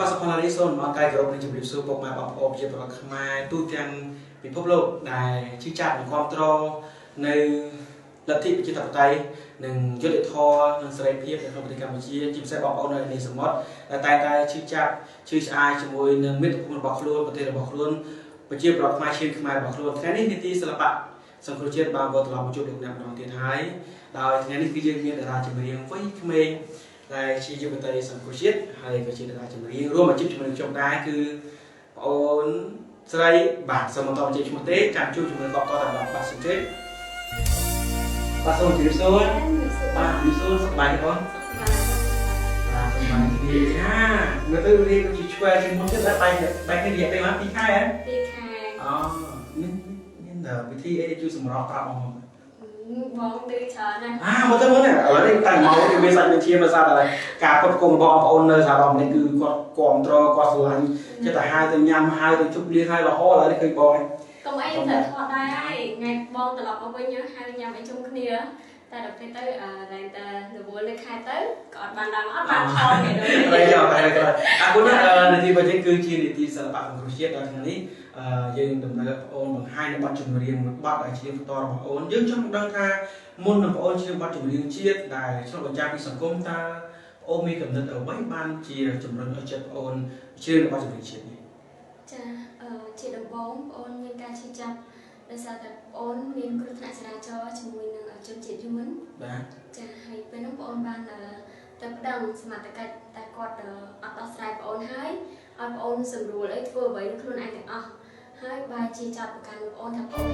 បាទសុផាណារីសូមអរកាយគោរពនឹងជម្រាបសួរពុកម៉ែបងប្អូនប្រជាពលរដ្ឋខ្មែរទូទាំងពិភពលោកដែលជឿចាប់និងគាំទ្រនៅលទ្ធិប្រជាធិបតេយ្យនិងយុត្តិធម៌និងសេរីភាពនៅក្នុងប្រទេសកម្ពុជាជាពិសេសបងប្អូននៅនេះសមុទ្រដែលតែងតែឈឺចាប់ឈឺឆ្អាលជាមួយនឹងមាតុភូមិរបស់ខ្លួនប្រទេសរបស់ខ្លួនប្រជាពលរដ្ឋខ្មែរឈាមខ្មែររបស់ខ្លួនថ្ងៃនេះនីតិសិល្បៈសង្គ្រោះជាតិបានវិលត្រឡប់មកជួបលោកអ្នកម្ដងទៀតហើយដោយថ្ងៃនេះគឺយើងមានតារាចម្រៀងវ័យក្មេងដែលជាយុវតីសង្គ្រោះជាតិហើយក៏ជាតារាចម្រៀងរួមអាជីពជាមួយនឹងខ្ញុំដែរគឺប្អូនស្រីបាទសូមបន្តបញ្ជាឈ្មោះទេចាំជួបជាមួយកបតតាមដល់បាទសូមជឿបាទសូមជម្រាបសួរបាទជម្រាបសួរសុខសប្បាយទេបងបាទសុខសប្បាយទេហាមើលទៅរៀបជាឆ្វែជាងមុនទៀតតែបែកបែកនេះរយៈពេលមក2ខែហ៎ 2ខែ អូមានមានវិធីអីជួយសម្របប្រាប់បង បងឌឺច្រើនណាស់ អាមកទៅមើលនេះឥឡូវនេះតែមកវាមានសាច់មានឈាមដោយសារតែការផ្គត់ផ្គង់របស់បងប្អូននៅសហរដ្ឋអាមេរិកគឺគាត់គ្រប់គ្រងគាត់ស្រឡាញ់ចិត្តតែហៅទៅញ៉ាំហៅទៅជប់លៀងហើយរហូតឥឡូវនេះឃើញបងឯង កុំអីត្រូវថតដែរថ្ងៃបងត្រឡប់មកវិញយើងហៅញ៉ាំអីជុំគ្នាតែដល់ពេលទៅអឺឡើងតែរវល់នៅខែទៅក៏អត់បានដល់អត់បានថតទេដូច តែចង់តែក្រោយអរគុណណាស់នីតិរបស់យើងគឺជានីតិសិល្បៈសង្គ្រោះជាតិដល់ថ្ងៃនេះយើងតម្រូវបងអូនបង្ហាញនៅបទចម្រៀងមួយបទដែលច្រៀងបន្តរបស់អូនយើងចង់ដឹងថាមុននឹងបងអូនច្រៀងបទចម្រៀងជាតិដែលឆ្លុះបញ្ចាំងពីសង្គមតើបងអូនមានកំណត់អ្វីបានជាជំរុញឲ្យចិត្តបងអូនច្រៀងបទចម្រៀងជាតិនេះ ចាអឺជាដំបូងបងអូនមានការឈឺចាប់ដោយសារតែបងអូនមានគ្រោះថ្នាក់ចរាចរណ៍ជាមួយនឹងជនជាតិយួន បាទ ចាហើយពេលនោះបងអូនបានទៅប្តឹងសមត្ថកិច្ចតែគាត់អត់ដោះស្រាយបងអូនហើយឲ្យបងអូនសម្រួលអីធ្វើអ្វីនឹងខ្លួនឯងទាំងអស់ហើយបែរជាចាប់ប្រកាន់បងអូនថាបងអូន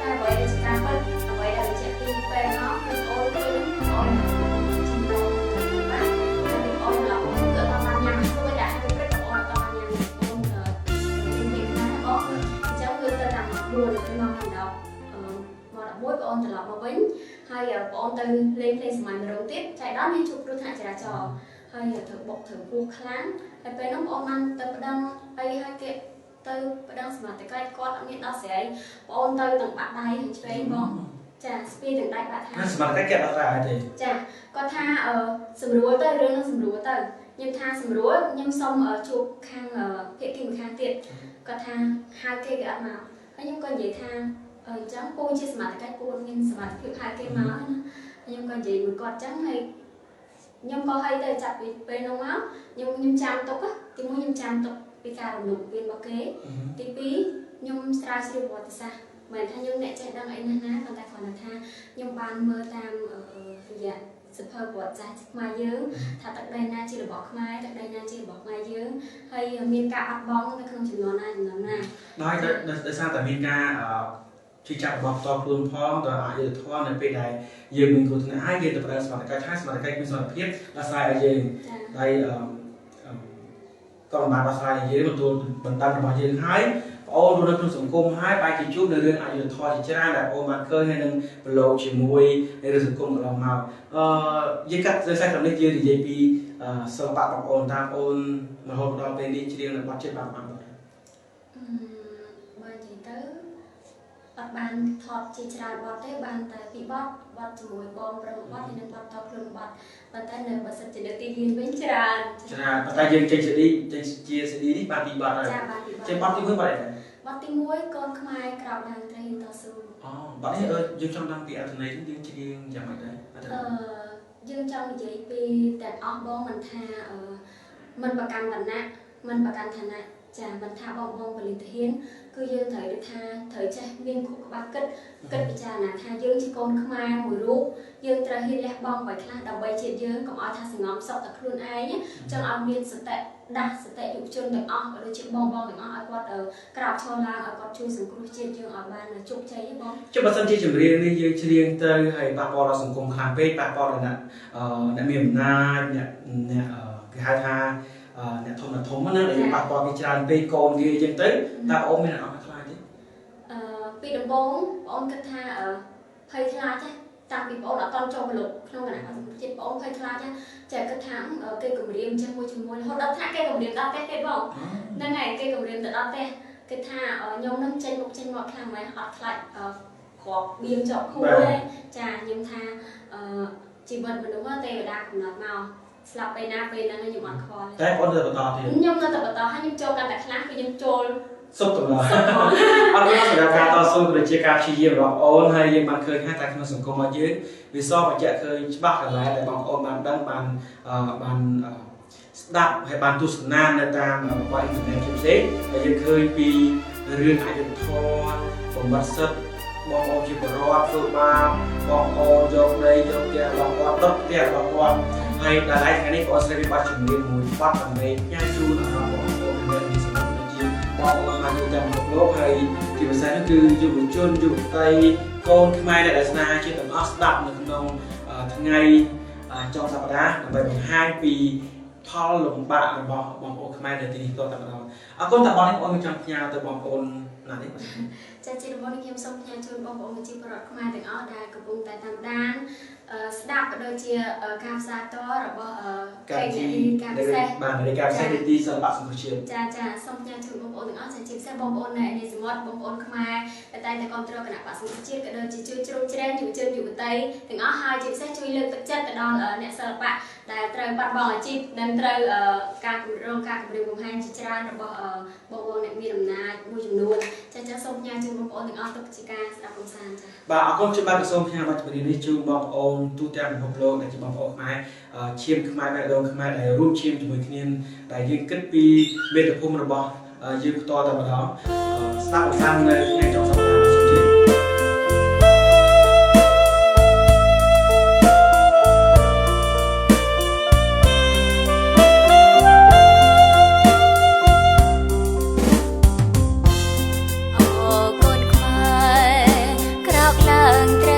តែអ្វីដែលជាការពិតអ្វីដែលបញ្ជាក់ពីពេលមកគឺបងអូនគឺបងអូនជំនួសបាទហើយបងអូនឡប់គឺអត់បានញ៉ាំស្រួយតែហើយព្រឹកបងអូនអត់បានញ៉ាំបងអូនមានពេលណាបងអញ្ចឹងគឺទៅតាមម៉ោង4ទៅម៉ោង10ម៉ោង11បងអូនត្រឡប់មកវិញហើយបងអូនទៅលេងភ្លេងសម័យម្ដងទៀតចៃដន្យមានជួបគ្រោះថ្នាក់ចរាចរណ៍ហើយត្រូវបុកត្រូវពោះខ្លាំងហើយពេលនោះបងអូនបានទៅប្តឹងអីហើយគេទៅប្តឹងសមត្ថកិច្ចគាត់អត់មានដោះស្រាយបងអូនទៅទាំងបាក់ដៃហើយឆ្វេងបងចាស្ពីទាំងដៃបាក់ថា សមត្ថកិច្ចគេអត់ដោះស្រាយឲ្យទេ ចាគាត់ថាអឺសម្រួលទៅរឿងនឹងសម្រួលទៅខ្ញុំថាសម្រួលខ្ញុំសុំជួបខាងភាគីម្ខាងទៀតគាត់ថាហៅគេគេអត់មកហើយខ្ញុំក៏និយាយថាអញ្ចឹងពូជាសមត្ថកិច្ចពូមានសមត្ថភាពហៅគេមកណាខ្ញុំក៏និយាយមួយគាត់អញ្ចឹងហើយខ្ញុំក៏ឲ្យទៅចាប់ពីពេលនោះមកខ្ញុំខ្ញុំចាំទុកទីមួយខ្ញុំចាំទុកពីការរំលោភពៀនរបស់គេទី2ខ្ញុំស្រាវជ្រាវប្រវត្តិសាស្ត្រមិនថាខ្ញុំអ្នកចេះដឹងអីណាស់ណាប៉ុន្តែគ្រាន់តែថាខ្ញុំបានមើលតាមរយៈសភៅប្រវត្តិសាស្ត្រខ្មែរយើងថាទឹកដីណាជារបស់ខ្មែរទឹកដីណាជារបស់ខ្មែរយើងហើយមានការបាត់បង់នៅក្នុងចំនួនណាចំនួនណា ដោយដោយសារតែមានការជឿចាប់របស់ផ្ទាល់ខ្លួនផងដល់អយុត្តិធម៌នៅពេលដែលយើងមានគ្រោះថ្នាក់ហើយយើងទៅប្រើសមត្ថកិច្ចហើយសមត្ថកិច្ចមានសមត្ថភាពដោះស្រាយឲ្យយើងហើយអឺក៏មិនបានដោះស្រាយឲ្យយើងទទួលបណ្ដឹងរបស់យើងហើយបងអូនរស់នៅក្នុងសង្គមហើយបែរជាជួបនៅរឿងអយុត្តិធម៌ជាច្រើនដែលបងអូនបានឃើញហើយនឹងប្រឡូកជាមួយในរឿងសង្គមកន្លងមកអឺយើងកាត់ដោយសារត្រង់នេះយើងនិយាយពីសិល្បៈបងអូនតាមអូនរហូតដល់ពេលនេះច្រៀងនៅបទជាតិបានបាន បើនិយាយទៅអត់បានថតជាច្រើនបទទេបានតែពីរបទបទជាមួយបងប្រុសបទហើយនិងបទតខ្លួនបទប៉ុន្តែនៅបើសិនជានៅទីលានវិញច្រើន ច្រើនប៉ុន្តែយើងចេញ CD ចេញជា CD នេះបានពីរបទហើយ ចាបានពីរបទ ចេញបទទី1បទអីដែរ បទទី1កូនខ្មែរក្រោកឡើងត្រីតស៊ូ អូបទនេះយើងចង់ដឹងពីអត្ថន័យយើងច្រៀងយ៉ាងម៉េចដែរ អឺយើងចង់និយាយពីទាំងអស់បងមិនថាមិនប្រកាន់វណ្ណៈមិនប្រកាន់ឋានៈចាមិនថាបងបងពលិទាហានគឺយើងត្រូវដូចថាត្រូវចេះមានខួរក្បាលគិតគិតពិចារណាថាយើងជាកូនខ្មែរមួយរូបយើងត្រូវហ៊ានលះបង់អ្វីខ្លះដើម្បីជាតិយើងកុំឲ្យថាសងំសក់តែខ្លួនឯងចង់ឲ្យមានសតិដាស់សតិយុវជនទាំងអស់ក៏ដូចជាបងបងទាំងអស់ឲ្យគាត់ក្រោកឈរឡើងឲ្យគាត់ជួយសង្គ្រោះជាតិយើងឲ្យបានជោគជ័យបង ចុះបើសិនជាចម្រៀងនេះយើងច្រៀងទៅហើយប៉ះពាល់ដល់សង្គមខ្លាំងពេកប៉ះពាល់ដល់អ្នកអ្នកមានអំណាចអ្នកអ្នកគេហៅថាអ្នកធំអ្នកធំណាដែលប៉ះពាល់គេច្រើនពេកកូនគេអញ្ចឹងទៅតើបងអូនមានអារម្មណ៍ខ្លាចទេ អឺពីដំបូងបងអូនគិតថាភ័យខ្លាចទេតាំងពីបងអូនអត់តន់ចូលប្រឡូកក្នុងគណៈបក្សជាតិបងអូនភ័យខ្លាចចេះគិតថាគេគម្រាមចេះមួយជាមួយរហូតដល់ថាគេគម្រាមដល់ផ្ទះទេបងហ្នឹងហើយគេគម្រាមទៅដល់ផ្ទះគេថាខ្ញុំនឹងចេញមុខចេញមាត់ខ្លាំងម៉េចអត់ខ្លាចគ្រាប់បៀមជាប់ខួរទេចាខ្ញុំថាជីវិតមនុស្សទេវតាកំណត់មក ស្លាប់ពេលណាពេលហ្នឹងខ្ញុំអត់ខ្វល់ តែបងនៅបន្តទៀត ខ្ញុំនៅតែបន្តហើយខ្ញុំចូលកាន់តែខ្លាំងគឺខ្ញុំចូល សុខតម្ល សុខហ្មង អរគុណសម្រាប់ការតស៊ូក៏ដូចជាការព្យាយាមរបស់បងអូនហើយយើងបានឃើញថាតែក្នុងសង្គមរបស់យើងវាសបញ្ជាក់ឃើញច្បាស់កន្លែងដែលបងប្អូនបានដឹងបានបានស្ដាប់ហើយបានទស្សនានៅតាមប្រព័ន្ធអ៊ីនធឺណិតផ្សេងៗហើយយើងឃើញពីរឿងអយុត្តិធម៌បំបត្តិសិទ្ធិបងប្អូនជាពលរដ្ឋធ្វើបាបបងប្អូនយកដីយកផ្ទះរបស់គាត់ដុតផ្ទះរបស់គាត់ហើយដល់ហើយថ្ងៃនេះបងស្រីវិបត្តិជំនាញមួយបទដើម្បីផ្ញើជូនអារម្មណ៍បងប្អូនដែលមានសមត្ថភាពជាបងប្អូនបានទូទាំងពិភពលោកហើយជាពិសេសនោះគឺយុវជនយុវតីកូនខ្មែរដែលស្នេហាជាតិទាំងអស់ស្ដាប់នៅក្នុងថ្ងៃចុងសប្តាហ៍ដើម្បីបង្ហាញពីផលលំបាករបស់បងប្អូនខ្មែរនៅទីនេះតតែម្ដងអរគុណតាបងនេះបងចង់ផ្ញើទៅបងប្អូនណានេះ ចាជាដំបូងនេះខ្ញុំសូមផ្ញើជូនបងប្អូនប្រជាពលរដ្ឋខ្មែរទាំងអស់ដែលកំពុងតែតាមដានស្ដាប់ក៏ដូចជាការផ្សាយតរបស់ កម្មវិធី ការពិសេស បាទនារីការពិសេសនីតិសិល្បៈសង្គមជាតិ ចាចាសូមផ្ញើជូនបងប្អូនទាំងអស់ចាជាពិសេសបងប្អូននៅឯសមុទ្របងប្អូនខ្មែរដែលតែងតែគាំទ្រគណៈបក្សសង្គ្រោះជាតិក៏ដូចជាជួយជ្រោមជ្រែងយុវជនយុវតីទាំងអស់ហើយជាពិសេសជួយលើកទឹកចិត្តទៅដល់អ្នកសិល្បៈដែលត្រូវបាត់បង់អាជីពនិងត្រូវការគម្រោងការគម្រាមកំហែងជាច្រើនរបស់បងប្អូនអ្នកមានអំណាចមួយចំនួនចាចាសូមផ្ញើជូនបងប្អូនទាំងអស់ទុកជាការស្ដាប់កម្សាន្តចា បាទអរគុណខ្ញុំបាទសូមផ្ញើបទចម្រៀងនេះជូនបងប្អូនទូទាំងពិភពលោកដែលជាបងប្អូនខ្មែរឈាមខ្មែរបេះដូងខ្មែរដែលរួមឈាមជាមួយគ្នាដែលយើងគិតពីមាតុភូមិរបស់យើងផ្ទាល់តែម្ដងស្ដាប់កម្សាន្តនៅថ្ងៃចុងសប្តាហ៍សូមជម្រាប អូកូនខ្មែរក្រោកឡើងត្រូវ